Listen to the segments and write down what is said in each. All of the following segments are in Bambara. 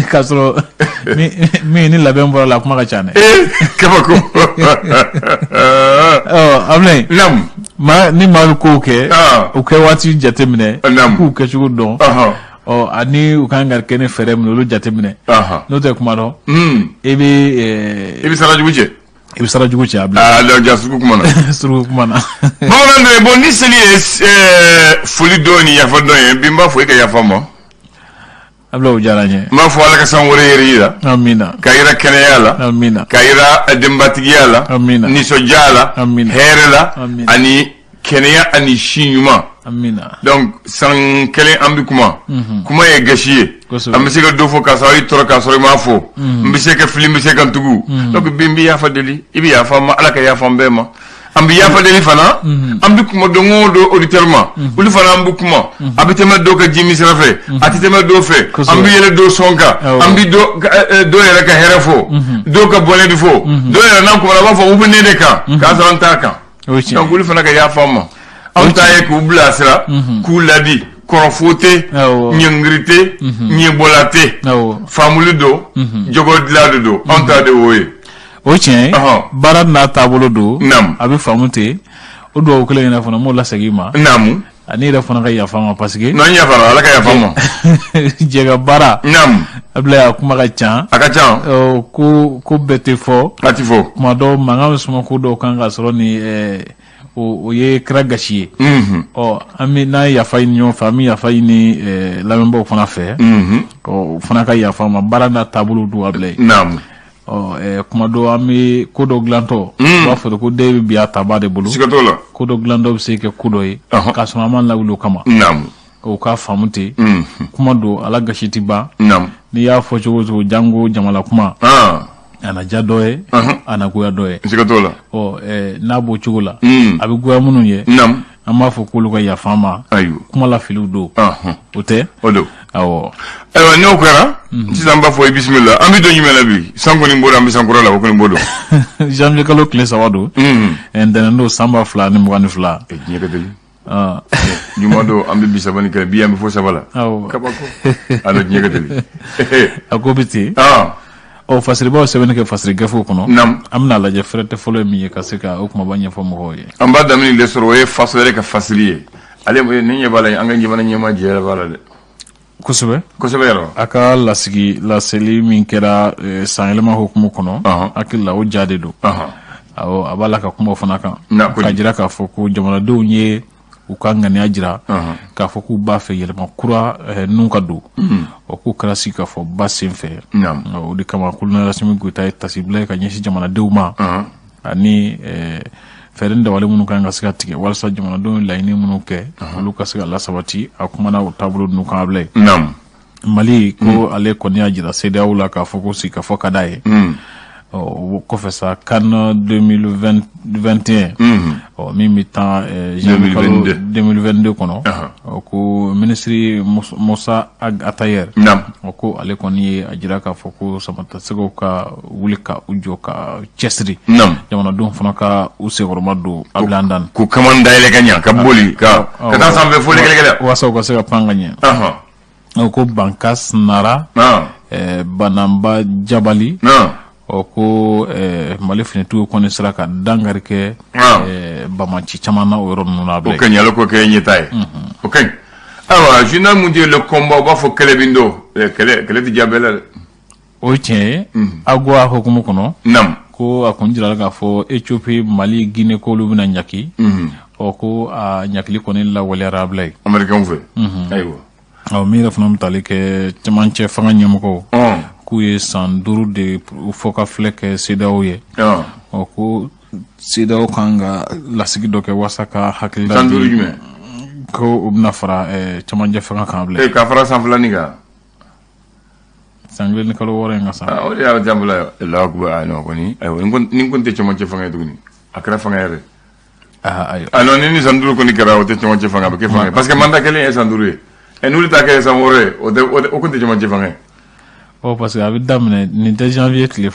K'a sɔrɔ min ni labɛn bɔra la, a kuma ka ca dɛ. Ee, kabako. Ɔ Abulayi. Naamu. Maa ni maa bɛ kow kɛ, Ah. u kɛ waati jateminɛ, Naamu. k'u kɛcogo dɔn. Ɔ ani u kan ka kɛ ni fɛɛrɛ min ye, olu jateminɛ. N'o tɛ, kuma dɔn e bɛ I bɛ sara jugu cɛ. I bɛ sara jugu cɛ, Abulayi. Aa, ja sugu kuma na. Suruku kuma na. Bamanan dɔ ye, bon, ni seli ye foli dɔ ni yafa dɔ ye bi, n b'a fɔ e ka yafa n ma. Abulayi, o diyara n ye. N b'a fɔ Ala ka san wɛrɛ yɛrɛ yira. Amina. Ka yira kɛnɛya la. Amina. Ka yira denbatigiya la. Amina. Nisɔndiya la. Amina. Hɛrɛ la. Amina. Ani kɛnɛya ani si ɲuman. Amina. Donc san kelen an bɛ kuma. Kuma ye gasi ye. An bɛ se ka dɔ fɔ k'a sɔrɔ i tɔɔrɔ, k'a sɔrɔ i m'a fɔ. N bɛ se ka fili, n bɛ se ka tugu. Donc bi n bɛ yafa deli, i bɛ yafa n ma, Ala ka yafa n bɛɛ ma. An bɛ yafa deli fana. An bɛ kuma don o don auditeur ma. Olu fana, an bɛ kuma. A bɛ tɛmɛ dɔw ka ji sira fɛ. A tɛ tɛmɛ dɔw fɛ. An bɛ yɛlɛ dɔw sɔn kan. An bɛ dɔw yɛrɛ ka hɛrɛ fɔ. Dɔw ka bɔnɛ de fɔ. Dɔw yɛrɛ n'an kumana, a b'a fɔ u bɛ ne de kan. K'a sɔrɔ an t'a kan. Donc olu fana ka yafa an ma. Anw ta ye k'u bilasira, k'u ladi, kɔrɔfo tɛ, ɲɛngiri tɛ, ɲɛbɔla tɛ, faamuli don, jogo dilan de don, anw ta de y'o ye. O tiɲɛ ye. Baara n'a taabolo don. Naamu. A bɛ faamu ten. O dugawu kelen yɛrɛ fana, n b'o lasegin i ma. Naamu. Ani yɛrɛ fana ka yafa n ma, parce que n'an yafara, Ala ka yafa n ma. Jɛ ka baara. Naamu. Abulayi, a kuma ka ca. A ka ca. Ko bɛɛ tɛ fɔ. A ti fɔ. Kuma dɔw, mankan bɛ suma ko dɔw kan ka sɔrɔ ni o ye kɛra gasi ye. Ɔ an bɛ n'an ye yafa ɲini ɲɔgɔn fɛ, an bɛ yafa ɲini lamɛnbaaw fana fɛ. Ɔ o fana ka yafa an ma, baara n'a taabolo don, Abulayi. Naamu. Ɔ kuma dɔ, an bɛ ko dɔ dilantɔ, u b'a fɔ ko den bɛ bi a taba de bolo. Siga t'o la. Ko dɔ dilantɔ bɛ se kɛ ko dɔ ye k'a sɔrɔ an m'a lawuli o kama. O ka faamu ten. Kuma don, ala gasi tɛ ban. N'i y'a fɔ cogo o cogo, jango jamana kuma, a na diya dɔ ye, a na goya dɔ ye. Siga t'o la. Ɔ n'a b'o cogo la, a bɛ goya minnu ye, an b'a fɔ k'olu ka yafa an ma. Ayiwa. Kuma la filiw don. O tɛ. O don. Awɔ. Ayiwa, n'o kɛra sisan, an b'a fɔ i bisimila. An bɛ don jumɛn na bi? San kɔni bɔra, an bɛ san kura la, o kɔni b'o dɔn. Janvier kalo tile 3 don. Ntɛnɛn don, san 2022. Diɲɛ ka teli. Juma don, an bɛ 31, bi an bɛ fo saba la. Kabako, a diɲɛ ka teli. A ko bɛ ten. Ɔ fasiribaw sɛbɛnni kɛ fasiri gafew kɔnɔ. An bɛna lajɛ fɛrɛ tɛ fɔlɔ ye min ye ka se ka o kumaba ɲɛfɔ mɔgɔw ye. An b'a daminɛ de sɔrɔ, o ye faso yɛrɛ ka fasiri ye. Ale ni ɲɛ b'a la, an ka jamana ɲɛmaa jɛ b'a la dɛ. Kosɛbɛ. Kosɛbɛ yɛrɛ. A ka lasigi laseli min kɛra sanyɛlɛma hukumu kɔnɔ, hakili la o ja de don. Awɔ, a b'a la ka kuma o fana kan k'a jira k'a fɔ ko jamanadenw ye u ka ŋaniya jira k'a fɔ k'u b'a fɛ yɛlɛma kura nun ka don. O k'u kɛra sigi ka fɔ ba sen fɛ. O de kama, colonel Asimi Goyita ye tasibila ye ka ɲɛsin jamanadenw ma, ani fɛɛrɛ ni dabali minnu kan ka se ka tigɛ walasa jamanadenw ye laɲini minnu kɛ, olu ka se ka lasabati. A kumana o taabolo ninnu kan, Abulayi. Mali ko ale kɔni y'a jira CEDEAO la k'a fɔ ko sigikafɔ ka d'a ye. Ɔ o kɔfɛ sa, CAN 2021, ɔ min bɛ taa janvier kalo 2022 kɔnɔ, ɔ ko minisiri Musa Atayer, ɔ ko ale kɔni ye a jira k'a fɔ ko samatasɛgɛw ka wuli ka u jɔ ka cɛsiri, jamanadenw fana ka u senkɔrɔma don, Abulayi Dan. K'u kaman dayɛlɛ ka ɲa, ka boli ka taa sanfɛ fo lɛgɛlɛgɛ. Walasa u ka se ka pan ka ɲɛ. O ko Bankas Nara, Banamba Jabali, ɔ ko Mali finitigiw kɔni sera ka dankari kɛ banbaanci caman na o yɔrɔ ninnu na. O ka ɲi, Ala k'o kɛ ɲɛtaa ye, o ka ɲi. Ayiwa, journal mun tɛ Le Combat, u b'a fɔ kɛlɛ bin don, kɛlɛ kɛlɛ tɛ diya bɛɛ la dɛ. O ye tiɲɛ ye. AGOA hukumu kɔnɔ, ko a kun jirala k'a fɔ Éthiopie, Mali, Guinée, k'olu bɛna ɲaki. Ɔ ko a ɲakili kɔni lawaleyara, Abulayi. Américain fɛ, ayiwa. Ɔ min yɛrɛ fana bɛ tali kɛ cɛmancɛ fanga ɲɛmɔgɔw, k'u ye san 5 de fɔ ka filɛ kɛ CEDEAO ye. Ɔ ko CEDEAO kan ka lasigi dɔ kɛ walasa ka hakilila San 5 jumɛn? Ko u bɛna fara cɛmancɛ fanga kan, Abulayi. Ka fara san filanin kan. San 1 ni kalo 6 in ka sa. O de y'a janbila ye. Allahu akbar, non kɔni, ayiwa, ni kun tɛ cɛmancɛ fanga ye tuguni, a kɛra fanga yɛrɛ. Ayiwa. Ah non, ni san 5 kɔni kɛra, o tɛ cɛmancɛ fanga, a bɛ kɛ fanga ye, parce que mandat kelen ye san 5 ye. Ɛ n'olu ta kɛ san 6 ye, o tɛ, o kun tɛ cɛmancɛ fanga ye. Ɔ parce que a bɛ daminɛ nin tɛ janvier tile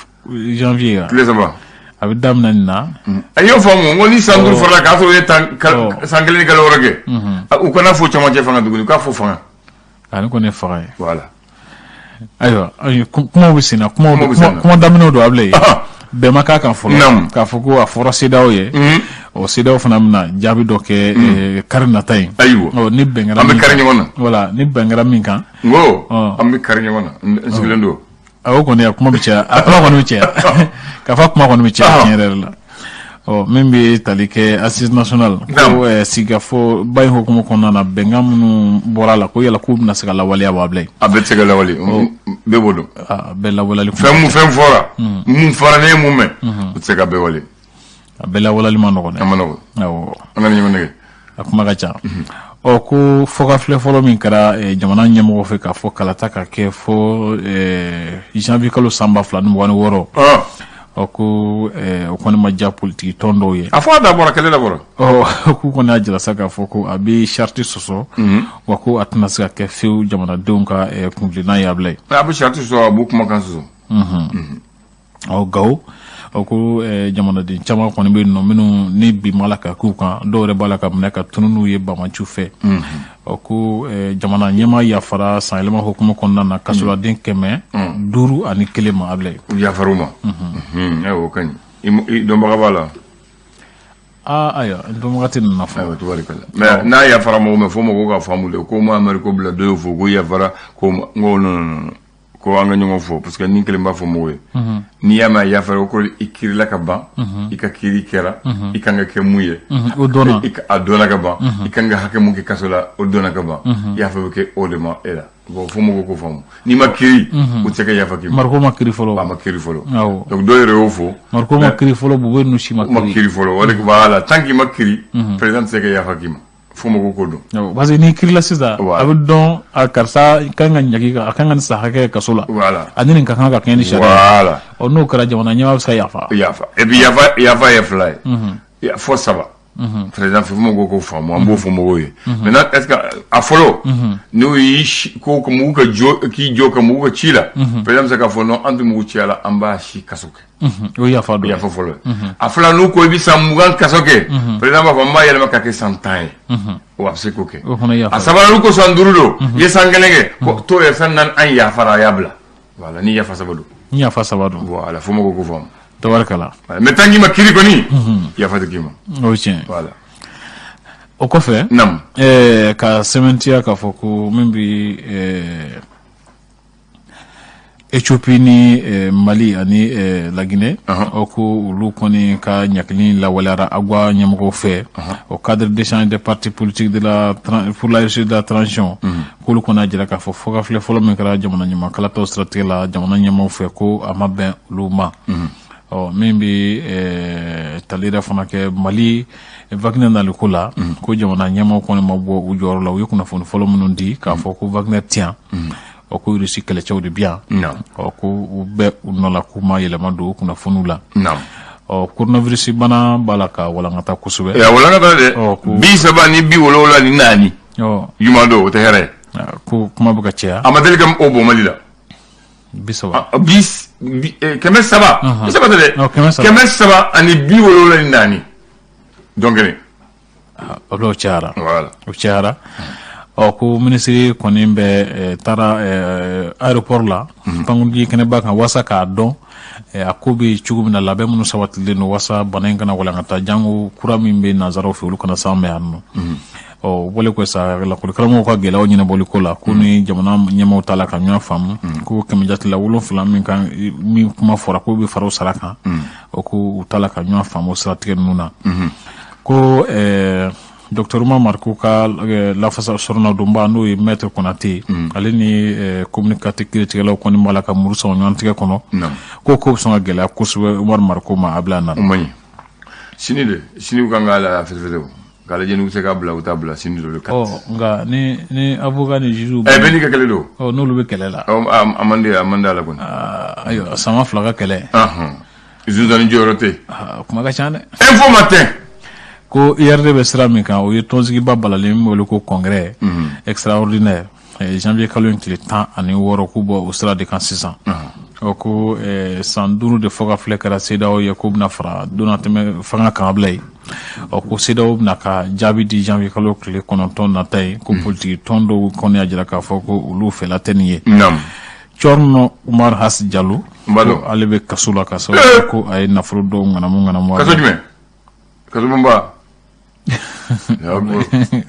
janvier tile 3. A bɛ daminɛ nin na. A y'o faamu, n ko ni san 5 farala k'a sɔrɔ u ye san 1 ni kalo 6 kɛ, u kana fɔ cɛmancɛ fanga tuguni, u k'a fɔ fanga. A ni kɔni ye fanga ye. Voilà. Ayiwa, kumaw bɛ sen na, kuma daminɛw don, Abulayi. Bɛn ma k'a kan fɔlɔ k'a fɔ ko a fɔra CEDEAO ye. Ɔ, CEDEAO fana bɛna jaabi dɔ kɛ kari nata in. Ayiwa. Ni bɛn kɛra, an bɛ kari ɲɔgɔn na. Voilà, ni bɛn kɛra min kan. N ko an bɛ kari ɲɔgɔn na, n sigilen don. A kɔni, a kuma bɛ caya, a kuma kɔni bɛ caya, k'a fɔ kuma kɔni bɛ caya tiɲɛ yɛrɛ la. Ɔ, min bɛ tali kɛ assise nationale ko sigikafɔ ba in hukumu kɔnɔna na, bɛnkan minnu bɔra a la, ko yala k'u bɛna se ka lawaleya wa, Abulayi? A bɛɛ tɛ se ka lawale, bɛɛ b'o dɔn. A bɛɛ lawaleyali. Fɛn mun fɛn fɔra, mun fɔra, ne ye mun mɛn, o tɛ se ka bɛɛ wale. A bɛɛ lawaleyali ma nɔgɔn dɛ. A ma nɔgɔn. Awɔ. An ka ɲɔgɔn nɛgɛ. A kuma ka ca. Ɔ, ko fɔkafilɛ fɔlɔ min kɛra jamana ɲɛmɔgɔ fɛ k'a fɔ kalata ka kɛ fo janvier kalo san 2026. Ɔ, ko o kɔni ma diya politiki tɔn dɔw ye. A fɔ a da bɔra, kɛlɛ da bɔra. Ɔ, k'u kɔni y'a jira sa k'a fɔ ko a bɛ sariti sɔsɔ, wa ko a tɛna se ka kɛ fewu jamanadenw ka kuntilenna ye, Abulayi. A bɛ sariti sɔsɔ, a b'u kumakan sɔsɔ. Ɔ, Gawo, o ko jamanaden caman kɔni bɛ yen nɔ minnu ni bin b'a la ka k'u kan, dɔw yɛrɛ b'a la ka minɛ ka tunun n'u ye banbaanciw fɛ. Ɔ, ko jamana ɲɛmaa yafara sanyɛlɛma hukumu kɔnɔna na kasoladen 501 ma, Abulayi. U yafar'u ma. Ayiwa, o ka ɲi. I dɔnbaga b'a la. Aa, ayiwa, n dɔnbaga tɛ ninnu na fɔlɔ. Ayiwa, tubarikala. Mais n'a yafara mɔgɔw ma, fo mɔgɔw ka faamu de ko ma Amérique bila dɔ y'o fɔ ko yafara ko n ko non non non, ko an ka ɲɔgɔn fɔ, parce que ni kelen b'a fɔ mɔgɔw ye, n'i y'a mɛn a yafara, o kɔrɔ i kiirila ka ban, i ka kiiri kɛra, i kan ka kɛ mun ye. O dɔnna. A dɔnna ka ban, i kan ka hakɛ mun kɛ kaso la, o dɔnna ka ban, yafa bɛ kɛ o de ma e la. Bon, fo mɔgɔw k'o faamu, n'i ma kiiri, o tɛ se ka yafa k'i ma. Mariko ma kiiri fɔlɔ. A ma kiiri fɔlɔ. Donc dɔw yɛrɛ y'o fɔ. Mariko ma kiiri fɔlɔ, Bube ninnu si ma kiiri. Ma kiiri fɔlɔ, o de b'a la, tant qu'i ma kiiri, président tɛ se ka yafa k'i ma, fo mɔgɔw k'o dɔn. Parce que n'i kiirila sisan, a bɛ dɔn a karisa kan ka ɲagi, a kan ka nin san hakɛ kaso la. A ni nin ka kan ka kɛɲɛ ni sariya. Ɔ, n'o kɛra, jamana ɲɛmaa bɛ se ka yafa. Yafa, et puis yafa, yafa ye fila ye fo saba. Président fɛ, fo mɔgɔw k'o faamu, an b'o fɔ mɔgɔw ye. Maintenant, est ce que a fɔlɔ, n'o y'i ko ka mugu ka jɔ, k'i jɔ ka mugu ka ci la, président bɛ se k'a fɔ non, an tɛ mugu ci a la, an b'a si kaso kɛ. O yafa dɔ. Yafa fɔlɔ. A fila, n'u ko i bɛ san 20 kaso kɛ, président b'a fɔ n b'a yɛlɛma ka kɛ san 10 ye, o a bɛ se k'o kɛ. O fana yafa. A sabanan, n'u ko san 5 don, i ye san 1 kɛ, ko t'o ye san 4, an yafara, a y'a bila. Voilà, ni yafa saba don. Ni yafa saba don. Voilà, fo mɔgɔw k'o faamu. Tabarikala. Mais tant qu'i ma kiiri kɔni, yafa tɛ k'i ma. O ye tiɲɛ. Voilà. O kɔfɛ, ka sɛmɛntiya k'a fɔ ko min bɛ Ethiopie ni Mali ani Laginɛ, o ko olu kɔni ka ɲangili lawaleyara AGOA ɲɛmɔgɔw fɛ, au cadre d'échange des partis politiques de la pour la réussite de la transition, k'olu kɔni y'a jira k'a fɔ fɔkafilɛ fɔlɔ min kɛra jamana ɲɛmaa kalataw siratigɛ la jamana ɲɛmaaw fɛ, ko a ma bɛn olu ma. Ɔ, min bɛ tali yɛrɛ fana kɛ Mali Wagner naliko la, ko jamana ɲɛmaaw kɔni ma bɔ u jɔyɔrɔ la. U ye kunnafoni fɔlɔ minnu di k'a fɔ ko Wagner tɛ yan, ɔ, ko Russie kɛlɛcɛw de bi yan, ɔ, ko u bɛ u nɔ la, k'u ma yɛlɛma don o kunnafoniw la. Ɔ, coronavirus bana b'a la ka walankata kosɛbɛ. A walankata dɛ, 74. Juma don, o tɛ hɛrɛ ye. Ko kuma bɛ ka caya. A ma deli ka o bɔ Mali la. 30. 300, 30 tɛ dɛ, 374 don kelen. O cayara. O cayara. Ɔ, ko minisiri kɔni bɛ taara aéroport la, pankurunjigin kɛnɛba kan, walasa k'a dɔn a ko bɛ cogo min na, labɛn minnu sabatilen don walasa bana in kana walankata, jango kura min bɛ nanzaraw fɛ, olu kana s'an ma yan nɔ. Ɔ, o bɔlen kɔ sa, lakɔlikaramɔgɔw ka gɛlɛyaw ɲɛnabɔli ko la, ko ni jamana ɲɛmaaw t'a la ka ɲɔgɔn faamu, ko kɛmɛ jate la 7 min kan min kuma fɔra k'o bɛ fara o sara kan, o ko u t'a la ka ɲɔgɔn faamu o siratigɛ ninnu na. Ko docteur Umar Mariko ka lafasa sɔrɔnadonba, n'o ye maître Konate, ale ni commune 4 kiiritigɛlaw kɔni b'a la ka muru sama ɲɔgɔn tigɛ kɔnɔ, ko bɛ sɔn ka gɛlɛya kosɛbɛ Umar Mariko ma a bila na. O man ɲi. Sini de, sini u kan k'a la fɛsɛfɛsɛ, o k'a lajɛ n'u bɛ se k'a bila, u t'a bila sini de, le 4. Ɔ, nka ni avocat ni juge. Bɛɛ n'i ka kɛlɛ don. Ɔ, n'olu bɛ kɛlɛ la. A man di, a man di a la kɔni. Ayiwa, sama fila ka kɛlɛ. Zonzanni jɔyɔrɔ tɛ. Kuma ka ca dɛ. Info Matin. Ko URD bɛ sira min kan, o ye tɔnsigiba balalen min bɛ wele ko congrès extraordinaire janvier kalo in tile 16, k'u bɔ o sira de kan sisan. Ɔ, ko san 5 de fɔ ka filɛ kɛra CEDEAO ye, k'u bɛna fara donnatɛmɛ fanga kan bila yen. Ɔ, ko CEDEAO bɛna ka jaabi di janvier kalo tile 9 nata ye. Ko politiki tɔn dɔw kɔni y'a jira k'a fɔ ko olu fɛla tɛ nin ye. Thierno Oumar Hass Diallo N b'a dɔn. ko ale bɛ kaso la ka sababu kɛ ko a ye nafolo dɔw ŋanamu ŋanamu. Kaso jumɛn? Kaso bonba.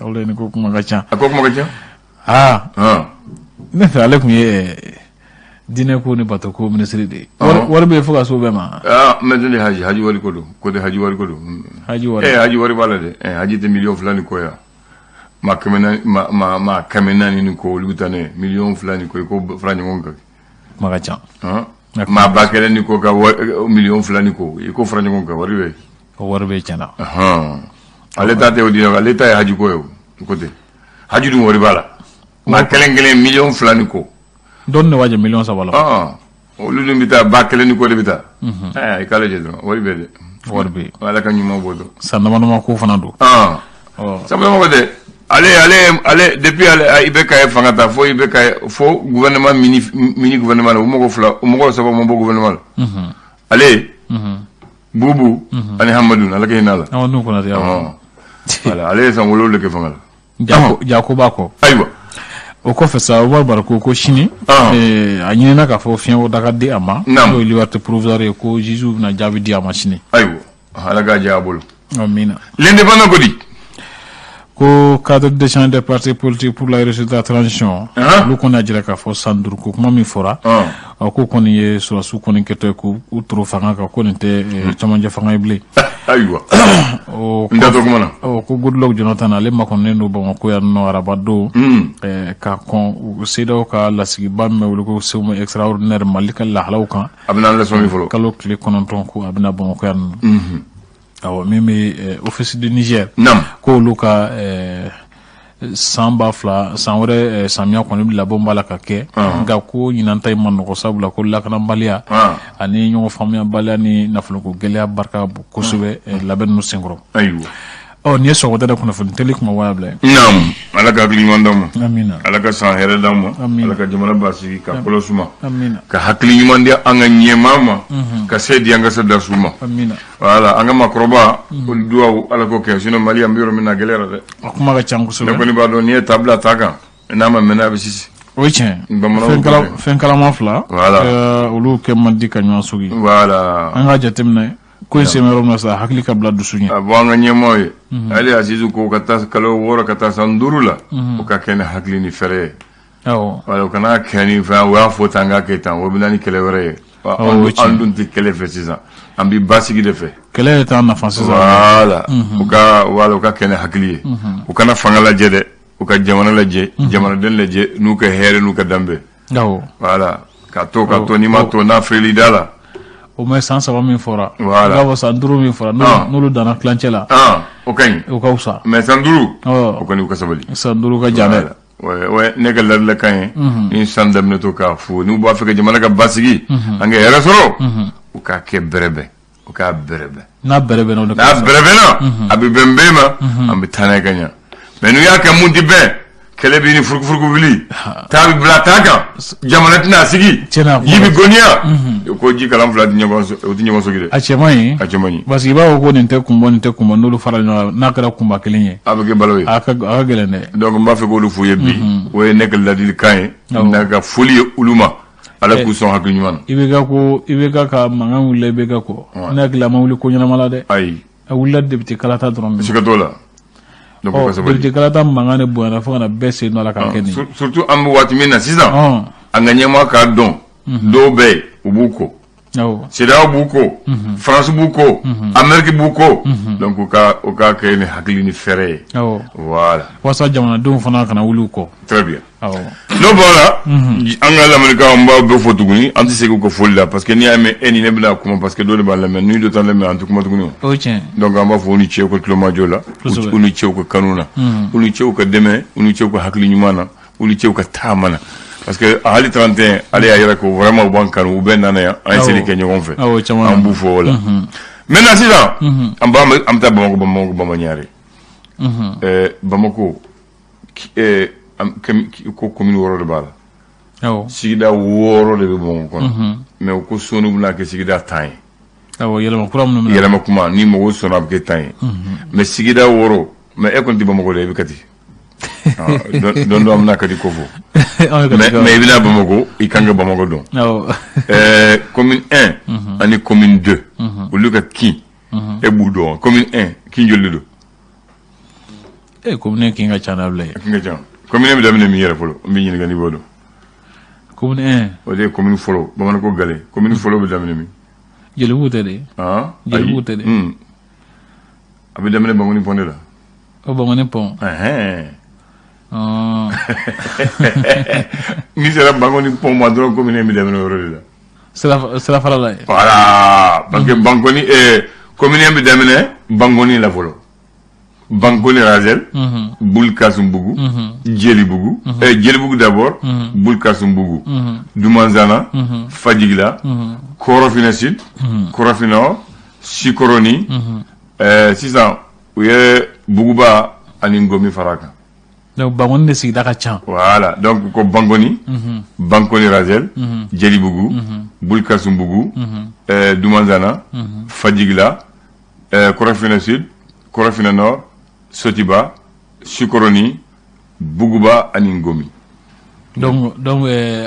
Walayi, ni ko kuma ka ca. A ko kuma ka ca. Aa, ne fɛ ale tun ye diinɛ ko ni bato ko minisiri de ye. Wari bɛ yen fo ka s'o bɛɛ ma. Aa, mais ne haji wari ko don, ko tɛ, haji wari ko don. Haji wari. Eh, haji wari b'a la dɛ. Eh, haji tɛ 2 miliyɔn ni kɔ yan. Maa 400, maa 400 ni kɔ, olu bɛ taa ne 2 miliyɔn ni kɔ, i k'o fara ɲɔgɔn kan. Kuma ka ca. Maa 10,000 ni kɔ ka 2 miliyɔn ni kɔ, i k'o fara ɲɔgɔn kan, wari bɛ. O wari bɛ tiɲɛna. Ale ta tɛ o di, ale ta ye haji ko ye, o ko tɛ. Haji dun wari b'a la. Maa kelen kelen 2 miliyɔn ni kɔ. Dɔɔni de b'a jɛ 3 miliyɔn la. Olu dun bɛ taa, 10,000 ni kɔ de bɛ taa. I k'a lajɛ dɔrɔn, wari bɛ dɛ. Wari bɛ. Ala ka ɲuman bɔ dɔrɔn. San dama dama ko fana don. San dama ko tɛ. Ale depuis ale IBK ye fanga ta, fo IBK, fo gouvernement, mini mini gouvernement la, u mɔgɔ fila, u mɔgɔ saba ma bɔ gouvernement la. Ale, Bubu ani Hamadu, Ala ka hinɛ a la. Awɔ, n'u Konate, awɔ. Voilà, ale ye san 7 kɛ fanga la. Jako b'a kɔ. Ayiwa. O kɔfɛ sa, Umaru Bariko ko sini a ɲinina k'a fɔ fiɲɛbɔda ka di a ma, n'o ye liberté provisoire ye, ko juge bɛna jaabi di a ma sini. Ayiwa, Ala k'a diya a bolo. Amina. L'Indépendant ko di? Ko cadre d'échange des partis politiques pour la réussite de la transition, olu kɔni y'a jira k'a fɔ san 5 ko kuma min fɔra, ko kɔni ye sɔrɔdasiw kɔni kɛtɔ ye k'u toro fanga kan, ko nin tɛ cɛmancɛ fanga ye bilen. Ayiwa, n da to kuma na. Ko Goodluck Jonathan, ale makɔnɔnen don Bamakɔ yan nɔ araba don, ka kɔn CEDEAO ka lasigiba min bɛ wele ko sommet extraordinaire Mali ka lahalaw kan. A bɛna leçon min fɔlɔ. Kalo tile 9, ko a bɛna Bamakɔ yan nɔ. Awɔ, min bɛ Office du Niger, ko olu ka san 2000, san wɛrɛ samiya kɔni labɛnw b'a la ka kɛ, nka ko ɲinan ta in ma nɔgɔ, sabula ko lakanabaliya ani ɲɔgɔn faamuyabaliya ni nafoloko gɛlɛya barika bon kosɛbɛ labɛn ninnu senkɔrɔ. Ayiwa. Ɔ, nin ye sɔgɔmada kunnafoni teli kuma bila ye. Naam, Ala ka hakili ɲuman d'an ma. Amina. Ala ka san hɛrɛ d'an ma. Ala ka jamana basigi, ka kolo suma. Amina. Ka hakili ɲuman di an ka ɲɛmaa ma, ka se di an ka sɔrɔdasiw ma. Amina. Voilà, an ka maakɔrɔba, olu duwawu, Ala k'o kɛ, sinon Mali, an bɛ yɔrɔ min na, a gɛlɛyara dɛ. A kuma ka ca kosɛbɛ. Ne kɔni b'a dɔn, n'i ye ta bila ta kan, n'a ma mɛn, a bɛ sisi. O ye tiɲɛ. Bamananw fɛn kalama fila. Voilà. Olu kɛ man di ka ɲɔgɔn sogi. Voilà. An ka jateminɛ ko in sen bɛ yɔrɔ min na sisan, hakili ka bila dusu ɲɛ. A bɔ an ka ɲɛmaaw ye. Hali Azizu ko ka taa kalo 6 ka taa san 5 la. O ka kɛ ni hakili ni fɛɛrɛ ye. Awɔ. Wala, o kana kɛ ni fɛn, o y'a fɔ tan, k'a kɛ tan, o bɛ na ni kɛlɛ wɛrɛ ye. An dun tɛ kɛlɛ fɛ sisan, an bɛ basigi de fɛ. Kɛlɛ yɛrɛ t'an nafa sisan. Voilà, u ka, voilà, u ka kɛ ni hakili ye. U kana fanga lajɛ dɛ, u ka jamana lajɛ, jamanaden lajɛ, n'u ka hɛrɛ, n'u ka danbe. Awɔ. Voilà, ka to n'i ma to n'a feereli da la. O mais san 3 min fɔra. Voilà. I b'a fɔ san 5 min fɔra, n'olu danna tilancɛ la. O ka ɲi. O ka fisa. Mais san 5. O kɔni, u ka sabali. San 5 ka jan dɛ. Ouais, ne ka ladilikan ye ni san daminɛ to k'a fo, n'u b'a fɛ ka jamana ka basigi, an ka hɛrɛ sɔrɔ, u k'a kɛ bɛrɛbɛn, u k'a bɛrɛbɛn. N'a bɛrɛbɛnna, o de ka N'a bɛrɛbɛnna, a bɛ bɛn bɛɛ ma, an bɛ taa n'a ye ka ɲa. Mais n'u y'a kɛ mun tɛ bɛn, kɛlɛ bɛ ni furukufuruku wuli, taa bɛ bila taa kan, jamana tɛna sigi, Tiɲɛna. Ji bɛ goniya, ko ji kalan fila tɛ ɲɔgɔn, o tɛ ɲɔgɔn sɔgi dɛ. A cɛ man ɲi. A cɛ man ɲi. Parce que i b'a fɔ ko nin tɛ kun bɔ, nin tɛ kun bɔ, n'olu fara ɲɔgɔn kan, n'a kɛra kunba kelen ye. A bɛ kɛ balo ye. A ka gɛlɛn dɛ. Donc n b'a fɛ k'olu f'u ye bi, o ye ne ka ladilikan ye, n'a ka foli ye olu ma, Ala k'u sɔn hakili ɲuman na. IBK ko, IBK ka mankan wulila IBK kɔ. Ne hakili la, a ma wuli ko ɲɛnama la dɛ. Ayi. A wulila député kalata dɔrɔn de. Siga t'o la. Donc o ka sabali. Député kalata mankan de bonyana fo ka na bɛɛ sen don a la k'a kɛ nin ye. Surtout an bɛ waati min na sisan, an ka ɲɛmaa k'a dɔn, dɔw bɛ yen, u b'u kɔ. CEDEAO b'u kɔ, France b'u kɔ, Amérique b'u kɔ, donc u ka kɛ ni hakili ni fɛɛrɛ ye. Voilà. Walasa jamanadenw fana kana wuli u kɔ. Très bien. N'o bɔra, an ka lamɛnnikɛlaw, an b'aw bɛɛ fo tuguni, an tɛ segin u ka foli la, parce que n'i y'a mɛn e ni ne bɛna kuma, parce que dɔ de b'an lamɛn, ni dɔ t'an lamɛn, an tɛ kuma tuguni o. O ye tiɲɛ. Donc an b'a fɔ u ni ce u ka tulomajɔ la, u ni ce u ka kanu na, u ni ce u ka dɛmɛ, u ni ce u ka hakili ɲuman na, u ni ce u ka taama na. Parce que hali 31, ale y'a yira ko vraiment u b'an kanu, u bɛɛ nana yan, an ye seli kɛ ɲɔgɔn fɛ. An b'u fo o la. Maintenant sisan, an b'an an bɛ taa Bamakɔ, Bamakɔ, Bamaɲare. Bamakɔ, ko commune 6 de b'a la. Sigida 6 de bɛ Bamakɔ kɔnɔ. Mais u ko sɔɔni bɛna kɛ sigida 10 ye. Awɔ, yɛlɛma kura minnu bɛ na. Yɛlɛma kuma, ni mɔgɔw sɔnna, a bɛ kɛ 10 ye. Mais sigida 6, mais e kɔni tɛ Bamakɔ dɛ, i bɛ Kati. Don dɔ an bɛna Kati ko fɔ. Mais i bɛna Bamakɔ, i kan ka Bamakɔ dɔn. Commune 1 ani commune 2, olu ka kin, e b'u dɔn? Commune 1, kin joli de don? E, commune 1 kin ka ca n'a bila ye. Kin ka ca. Commune 1 bɛ daminɛ min yɛrɛ fɔlɔ, n b'i ɲininka n'i b'o dɔn. Commune 1? O de ye commune fɔlɔ, bamananko gale. Commune fɔlɔ bɛ daminɛ min? Jelibugu tɛ de? Jelibugu tɛ de? A bɛ daminɛ Bankoni pont de la. O Bankoni pont. N'i sera Bankoni pont ma dɔrɔn, commune bɛ daminɛ o yɔrɔ de la. Sirafara la yen. Voilà, parce que Bankoni, commune bɛ daminɛ Bankoni la fɔlɔ. Bankoni Razel, Bulkasumbugu, Jelibugu, Jelibugu d'abord, Bulkasumbugu, Dumanzana, Fajigila, Korofina Sud, Korofina Nord, Sikoroni, sisan u ye Buguba ani Ngomi fara a kan. Donc Bankoni de sigida ka ca. Voilà, donc ko Bankoni, Bankoni Razel, Jelibugu, Bulkasumbugu, Dumanzana, Fajigila, Korofina Sud, Korofina Nord, Sotiba, Sikoroni, Buguba ani Ngomi. Donc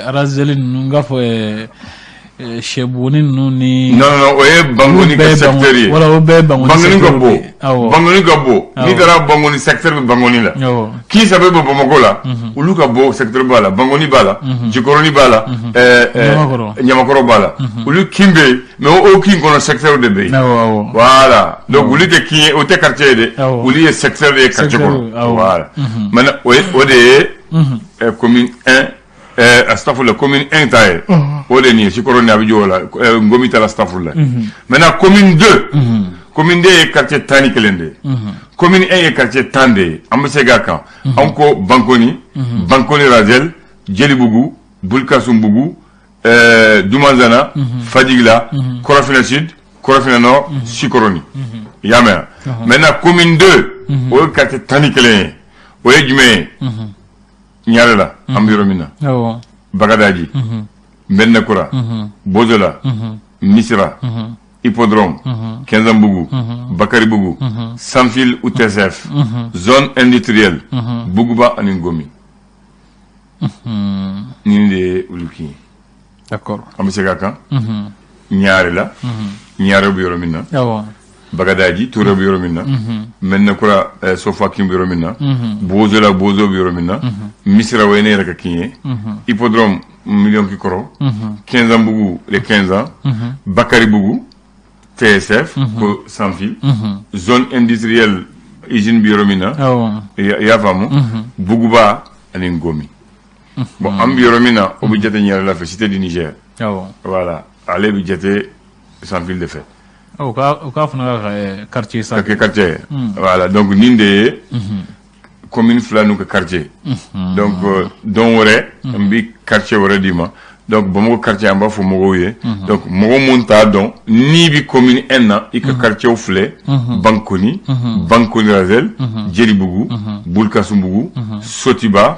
Razeli ninnu, n k'a fɔ Sɛbuguni ninnu ni. Non, non, o ye Bankoni ka secteur ye. Voilà, o bɛɛ ye Bankoni. Bankoni ka bon. Bankoni ka bon. N'i taara Bankoni, secteur bɛ Bankoni la. Kin saba bɛ Bamakɔ la. Olu ka bon, secteur b'a la. Bankoni b'a la. Jikɔrɔni b'a la. Ɲamakɔrɔ b'a la. Olu kin bɛ yen, mais o kin kɔnɔ secteur de bɛ yen. Voilà, donc olu tɛ kin ye, o tɛ quartier ye dɛ. Olu ye secteur de ye quartier kɔnɔ. Voilà. Maintenant o de ye commune 1, astafurla, commune 1 ta ye. O de ye nin ye, Sikɔrɔni a bɛ jɔ o la, Ngomi ta la, astafurla. Maintenant commune 2, commune 2 ye quartier 11 de ye. Commune 1 ye quartier 10 de ye. An bɛ se k'a kan. An ko Bankoni, Bankoni Razel, Jelibugu, Bulkasumbugu, Dumanzana, Fajigila, Korofina Sud, Korofina Nord, Sikoroni. I y'a mɛn wa? Maintenant commune 2, o ye quartier 11 ye. O ye jumɛn ye? Ɲarela, an bɛ yɔrɔ min na. Bagadaji, Mɛdinakura, Bozola, Misira, Hippodrome, Kɛnzanbugu, Bakaribugu, Sanfil UTSF, zone industrielle, Buguba ani Ngomi. Nin de ye olu kin ye. An bɛ se ka kan. Ɲarela, Ɲare bɛ yɔrɔ min na. Bagadaji, Ture bɛ yɔrɔ min na. Mɛdinakura, Sofa kin bɛ yɔrɔ min na. Bozola, Bozo bɛ yɔrɔ min na. Misira, o ye ne yɛrɛ ka kin ye. Hippodrome, Million Kikɔrɔ. Kɛnzanbugu, les 15 ans. Bakaribugu, TSF, ko Sanfil. Zone industrielle, usine bɛ yɔrɔ min na. I y'a faamu? Buguba ani Ngomi. Bon, an bɛ yɔrɔ min na, o bɛ jate Ɲarela fɛ, Cité du Niger. Voilà, ale bɛ jate Sanfil de fɛ. O k'a fana ka quartier sa. Ka kɛ quartier ye. Voilà, donc nin de ye commune fila n'u ka quartier. Donc don wɛrɛ n bɛ quartier wɛrɛ d'i ma. Donc Bamakɔ quartier, an b'a fɔ mɔgɔw ye. Donc mɔgɔ mun t'a dɔn, n'i bɛ commune 1 na, i ka quartier filɛ: Bankoni, Bankoni Razel, Jelibugu, Bulkasumbugu, Sotiba,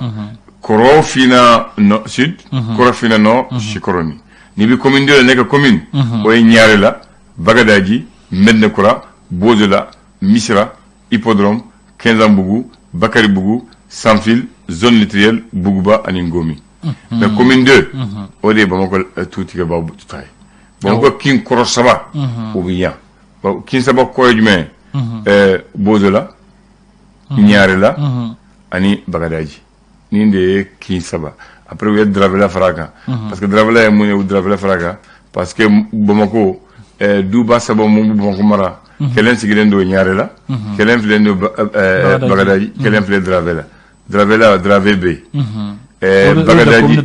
Korofina Sud, Korofina Nord, Sikoroni. N'i bɛ commune 2 la, ne ka commune, o ye Ɲarela, Bagadaji, Medinakura, Bozola, Misira, Hippodrome, Kɛnzanbugu, Bakaribugu, Sanfil, zone industrielle, Buguba ani Ngomi. Mais commune 2, o de ye Bamakɔ tu tigɛbaw ta ye. Bamakɔ kin kɔrɔ saba, o bɛ yan. Kin saba kɔrɔ ye jumɛn ye? Bozola, Ɲarela ani Bagadaji. Nin de ye kin saba. Après u ye Daravela fara a kan. Parce que Daravela ye mun ye? U Daravela fara a kan parce que Bamakɔ duba saba mun bɛ Bamakɔ mara, kelen sigilen don Ɲarela, kelen filen don Bagadaji, kelen filɛ Daravela. Daravela, Darave bɛ yen. Bagadaji,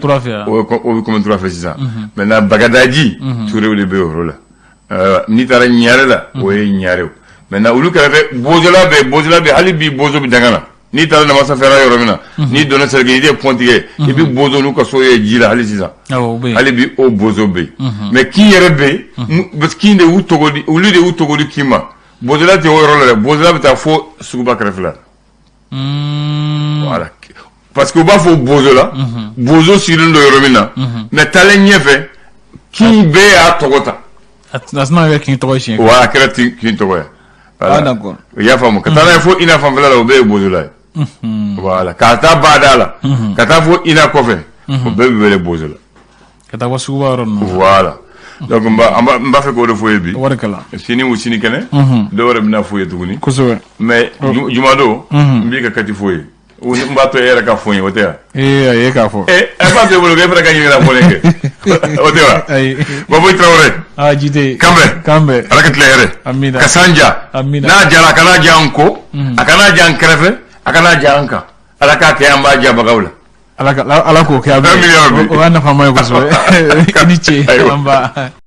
o bɛ commune 3 fɛ sisan. Maintenant Bagadaji, Turew de bɛ o yɔrɔ la. N'i taara Ɲarela, o ye Ɲarew. Maintenant olu kɛrɛfɛ, Bozola bɛ yen. Bozola bɛ yen hali bi, Bozo bɛ danga na. N'i taara Namasafɛra yɔrɔ min na, n'i donna Sɛrɛkɛ, i tɛ pont tigɛ, i bɛ bozo n'u ka so ye ji la hali sisan. Hali bi o bozo bɛ yen. Mais kin yɛrɛ bɛ yen, parce que kin de y'u tɔgɔ di, olu de y'u tɔgɔ di kin ma. Bozola tɛ o yɔrɔ la dɛ, Bozola bɛ taa fo suguba kɛrɛfɛ la. Voilà, parce que u b'a fɔ Bozola, bozo sigilen don yɔrɔ min na. Mais taalen ɲɛfɛ, kin bɛɛ y'a tɔgɔ ta. A tɛna kɛ kin tɔgɔ ye siɲɛ. Wa a kɛra kin tɔgɔ ye. Ah, d'accord. I y'a faamu? Ka taa n'a ye fo ina fanfɛla la, o bɛɛ ye Bozola ye. Voilà, k'a taa bada la, ka taa fo ina kɔfɛ. O bɛɛ bɛ wele bozola. Ka taa bɔ suguba yɔrɔ ninnu. Voilà, donc n b'a fɛ k'o de fɔ ye bi. Wari kala. Sini u sinikɛnɛ, dɔw wɛrɛ bɛna f'u ye tuguni. Mais jumadon, n b'i ka kati f'u ye, n b'a to e yɛrɛ ka fɔ n ye, o tɛ wa? Ee, ayi, e k'a fɔ. Ee, a b'a to e bolo, e fana ka ɲininka fɔ ne kɛ, o tɛ wa? Ayi. Baboy Traoré. Aa, Jite. Kan bɛn. Kan bɛn. Ala ka tile hɛrɛ. Amina. Ka san ja. Amina. N'a jara, a kana ja an ko, a kana ja an kɛrɛfɛ, a kana ja an kan. Ala k'a kɛ an b'a jabagaw la. Ala k'o kɛ. Amin ya Rabbi. O y'a nafama ye kosɛbɛ. I ni ce. Ayiwa. An ba.